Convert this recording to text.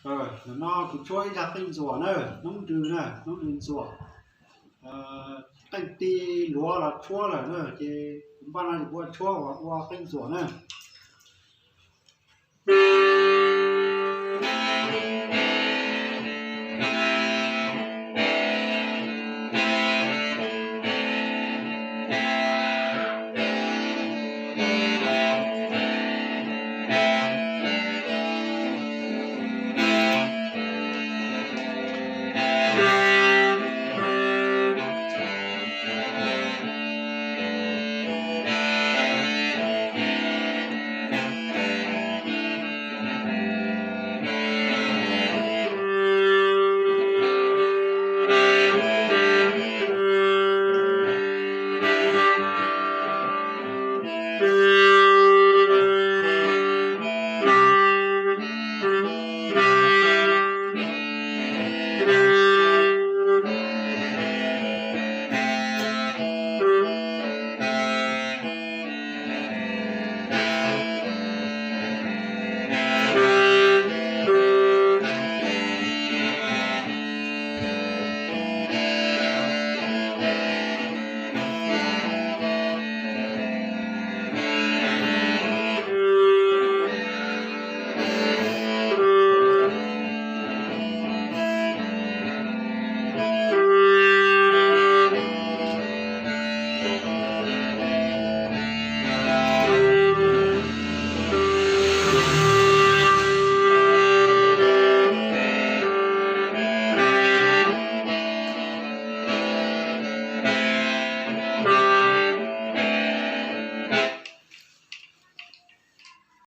Ntawm no kuv tshuab ib zaj qeej ntxuam na, noob ntsws na, noob ntsws ntxuam. Qeej tij luav los tshuab lawm na, ces kuv npaj no ces kuv tshuab ua qeej ntxuam na.